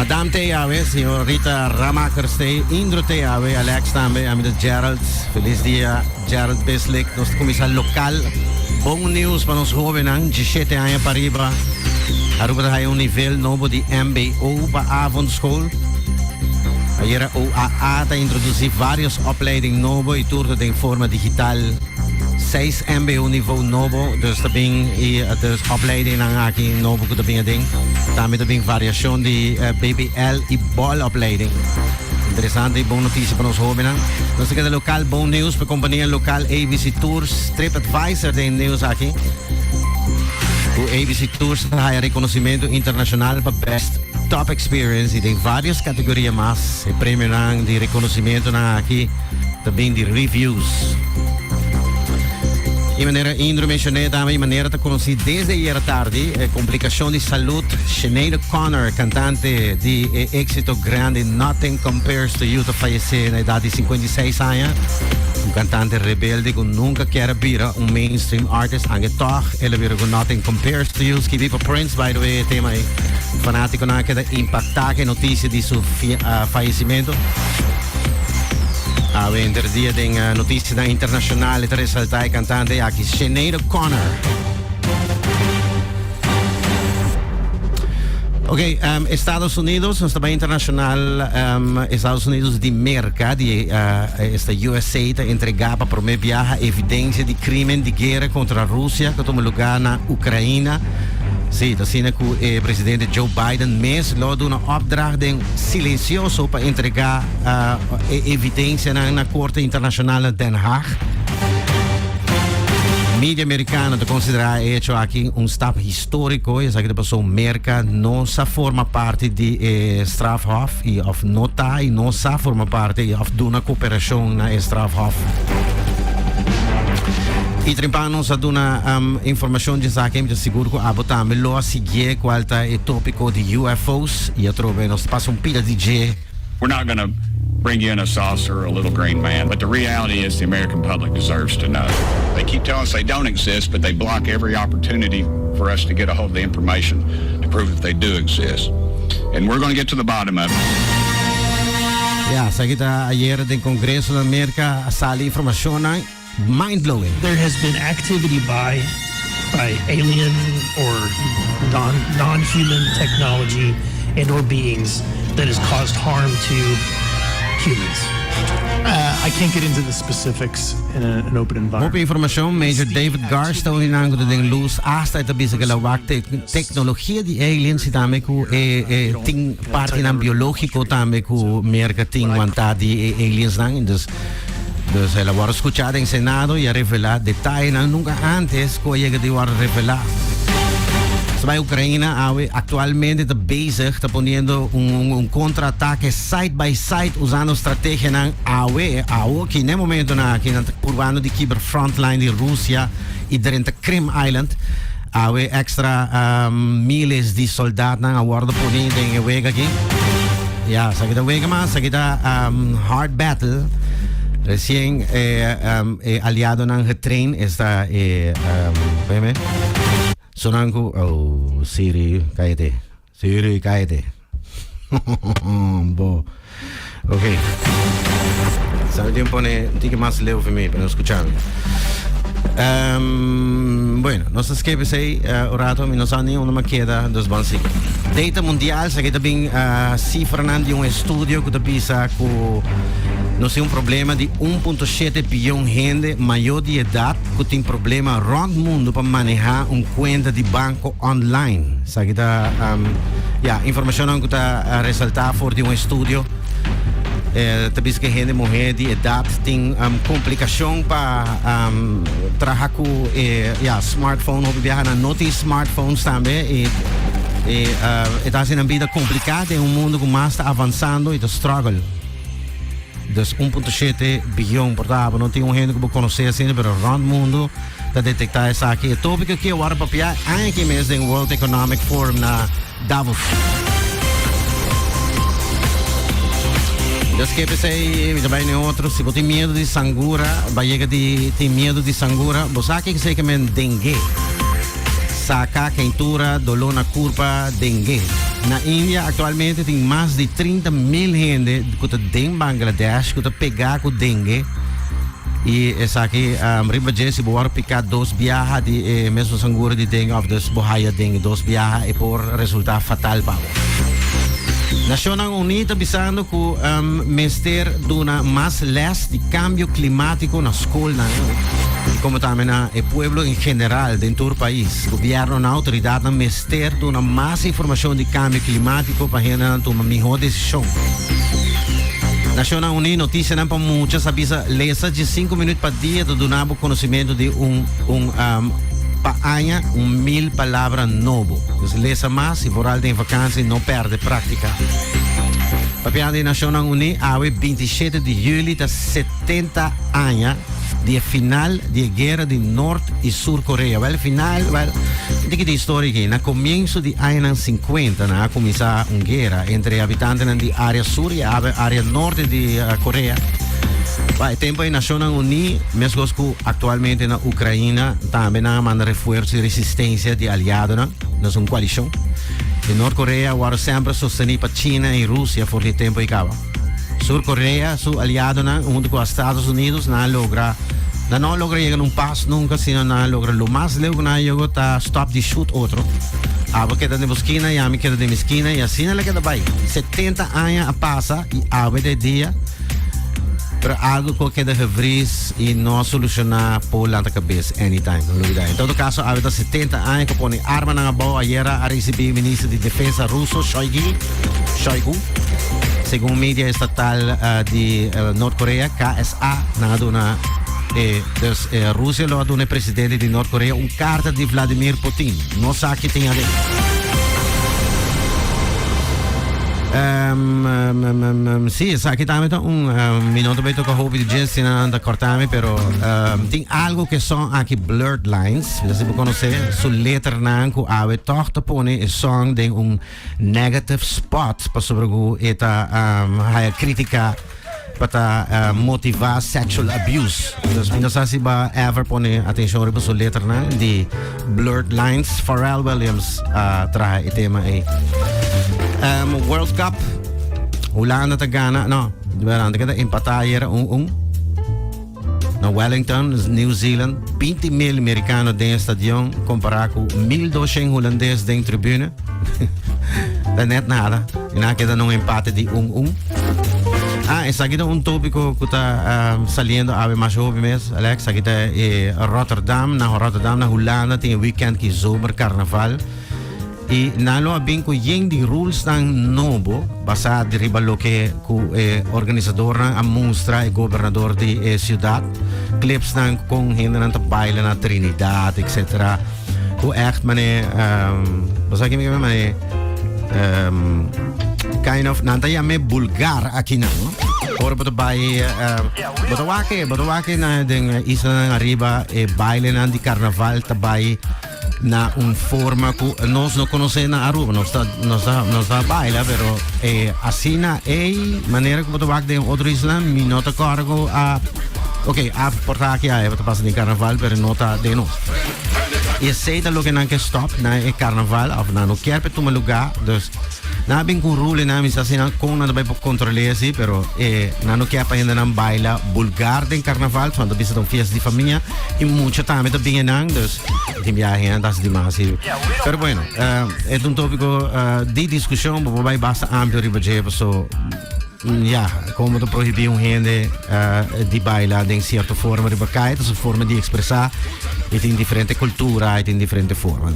Madame t'ei awe, señor Rita Ramakers t'ei, Indro t'ei awe, Alex tambe, ami ta Gerald. Feliz dia Gerald Bislick. Nos ta cuminsa local. Bon nieuws pa nos hobennan, 17 aña pa riba. Aruba ta haya un nivel nobo di mbo pa avondschool. Ayera OAA ta introduci varios opleiding nobo y tur ta den forma digital. 6 mbo niveau nobo, dus ta bin y dus opleidingnan aki nobo cu ta bin aden. Tambe ta bin variacion di BBL y bol opleiding. Interesante y bon noticia pa nos hobennan. Nos ta keda local bon nieuws pa compania local ABC Tours. TripAdvisor den nieuws aki. Cu ABC Tours ta haya reconocimento internacional pa Best Top Experience y den varios categoria mas. E premionan di reconocimentonan aki ta bin di reviews. Y manera Indro mencioné tambe y manera ta conocí desde ayer tardi, e complicacion di salud Sinead O'Connor, cantante di e éxito grandi Nothing Compares to You, ta fallece na edad di 56 aña. Un cantante rebelde cu nunca kier a bira un mainstream artist, aunke toch el a bira cu Nothing Compares to You, skibi pa Prince, by the way, e tema ey. Fanaticonan a keda impacta cu e noticia di su fallecimento. Awe henter dia den noticianan internacional e ta resalta e cantante aki Sinead O'Connor. Ok, Estados Unidos, nos ta bai internacional, Estados Unidos di Merca, di esta USA ta entrega pa prome biaha evidencia di crimen di guera contra Rusia cu a tuma lugar na Ucraina. Sí, ta asina cu e presidente Joe Biden mes lo a duna opdracht den silencioso pa entrega e evidencianan na Corte Internacional na Den Haag. Media americano ta considera e hecho aki un stap historico y esaki ta paso Merca no sa forma parti di e strafhof y of no ta y no sa forma parti y of duna cooperacion na e strafhof. Y trempan nos a duna informacion di esaki, mi ta sigur cu abo tambe lo a siguie cual ta e topico di UFO's y atrobe nos ta pasa un pida di dje. We're not gonna bring you in a saucer or a little green man, but the reality is the American public deserves to know. They keep telling us they don't exist, but they block every opportunity for us to get a hold of the information to prove that they do exist. And we're gonna get to the bottom of it. Ya, esaki ta ayer den Congreso na Merca a sali informacionnan mind blowing. There has been activity by by alien or non non human technology and or beings that has caused harm to humans. I can't get into the specifics in a, an open environment. Hopi informacion, Major David Garst ta uni nan cu ta den luz hasta e ta bisa cu el a wak te tecnologia di aliens y tambe cu e e tin partinan biologico tambe cu Merca tin wanta di e aliensnan. Dus Dus el a wòrdu skuchá den Senado i a revelá detayenan nunka ántes ku a yega di wòrdu revelá. Bai Ukraina awe aktualmente ta bezig ta poniendo un un kontraatake side by side usando strategianan awe awoki n'e momentonan aki nan ta purbando di kibra frontline di Rusia i drenta Krim Island. Awe extra miles di soldaatnan a wordo poni den e wega aki. Ya, esaki ta wega mas, esaki ta hard battle. Recien e, e aliadonan getrain esta e, um, Sonan ku, oh, Siri, cállate. Siri, cállate. Bo. Ok. Sabe tin pone un tiki mas leu for mi, pa no skuchami. Bueno, nos ta skip esei un rato, mi no sa ni unda mi a keda, dus ban sigui. Data mundial, esaki ta bin sifranan di un estudio ku ta bisa ku nos tin un problema di 1.7 biyon hende mayor di edat ku tin problema rònt mundu pa manehá un kuenta di banko online. Esaki ta ya informashonnan ku ta resaltá for di un estudio. Ta bisa ku e hende muhé di edat tin komplikashon pa traha ku e ya smartphone. Hopi biaha nan no tin smartphones tambe i e ta hasi nan bida kompliká den un mundu ku mas ta avansando i ta struggle. Dus 1.7 biyon por ta abo no tin un hende ku bo konosé asina pero rònt mundu ta detektá esaki. E tópiko aki a wòrdu papiá aña aki mes den World Economic Forum na Davos. Dus ke p'esei mi ta bai n'e otro. Si bo tin miedu di sangura, bo a yega di tin miedu di sangura, bo sa ke esei ke men dengue. Saka, keintura, doló na kurpa, dengue. Na India aktualmente tin mas di 30 mil hende ku ta den Bangladesh ku ta pegá ku dengue i esaki riba dje si bo wòrdu piká dos biaha di e mesun sangura di dengue òf dus bo haya dengue dos biaha e por resultá fatal pa bo. Nashonnan Uní ta bisando ku mester duna mas lès di kambio klimátiko na skolnan i komo tambe na e pueblo en general den tur pais. Gobièrnunan, outoridatnan mester duna mas informashon di kambio klimátiko pa hendenan tuma mihó desishon. Nashonnan Uní, Notisianan pa mucha sa bisa lesa dje sinku minüt pa dia ta duna bo konosementu di un un pa aña 1000 palabra nobo. Dus lesa mas i vooral den vakansi no pèrdè práktika. Papiando di Nashonnan Uní, awe 27 di yüli ta 70 aña di e final di e guera di Nort i Sur Korea. Wèl final, wèl, tin ki di historia aki. Na komienso di añanan 50 nan a kuminsá un guera entre e habitantenan di área sur i área norte di Korea. Pa e tempu ei Nashonnan Uní, meskos ku aktualmente na Ukraina, tambe nan a manda refuerso i resistensia di aliadonan. Nos un koalishon. I Nort Korea a wòrdu semper sostení pa China i Rusia for di e tempu ei kaba. Sur Korea su aliadonan huntu ku Estados Unidos nan a logra nan no a logra yega na un pas nunka sino nan a logra lo mas leu ku nan a yego ta stop di shoot otro. Abo keda den bo skina i ami keda den mi skina i asina la keda bai. 70 aña a pasa i awe ta e dia pero algo ku a keda gevries i no a solushoná por lanta kabes anytime. No lubida. En todo kaso awe ta 70 aña ku pone armanan abou. Ayera a risibí minister di defensa ruso Shoigu Shoigu. Segun media estatal di Nort Korea, KSA, nan a duna e, dus e Rusia lo a duna e presidente di Nort Korea un karta di Vladimir Putin. No sa ki tin aden. Um, um, um, um, sí, esaki tambe ta un um, mi no ta bay toca hopi di dje, si nan ta cortami, pero um, tin algo ke song aki Blurred Lines, si bo conoce, su letranan ku awe toch ta pone e song den un Negative spot pasobra ku e ta haya kritika pa ta motiva sexual abuse. Dus mi no sa si ba ever pone atenshon riba su letranan di Blurred Lines. Pharrell Williams a traha e tema ei. World Cup, Hulanda ta gana, no, Hulanda ta empatá ayera 1-1. Na Wellington, New Zealand, 20 mil merikano den e stadion kompará ku 1200 hulandes den tribune. Ta net nada. I nan a keda na un empate di 1-1. Ah, esaki ta un tópiko ku ta saliendo awe mas hopi mes, Alex. Aki ta e Rotterdam, na Rotterdam, na Hulanda, tin e weekend ki zomercarnaval. I nan lo a bin ku yen di rulesnan nobo basá di riba loke ku e organisadornan a mustra e gobernador di e siudat. Clipsnan kon hendenan ta baila na Trinidad, etcetera. Ku ègt mane, bo sa ki mi ke mane, kind of, nan ta yam'é bulgar akinan, no? Ora bo ta bai, bo ta wak e, bo ta wak e na den islanan ariba e bailenan di karnaval ta bai na un forma ku nos no konosé na Aruba. Nos ta, nos ta, nos ta baila, pero eh, asina ei manera ku bo ta wak den otro isla, mi no ta kòrda ku a Ok, a por ta aki a ta pasa den karnaval, pero no ta den nos. I esei ta loke nan ke stop na e karnaval, of nan no kier pa e tuma lugá, dus Nan a bin ku un rule nan a bisa asina kon nan ta bai por kontrol'é asi, pero e nan no kier pa hendenan baila bulgar den karnaval, pasobra nan ta bisa ta un fiesta di famia i mucha tambe ta bin einan, dus tin biaha hende ta hasi dimas asi. Pero bueno, e ta un tópiko di diskushon, bo por bai basta amplio riba dje, paso ya, kon bo ta prohibí un hende di baila den sierto forma riba kai, ta su forma di ekspresá i tin diferente kultura i tin diferente forma.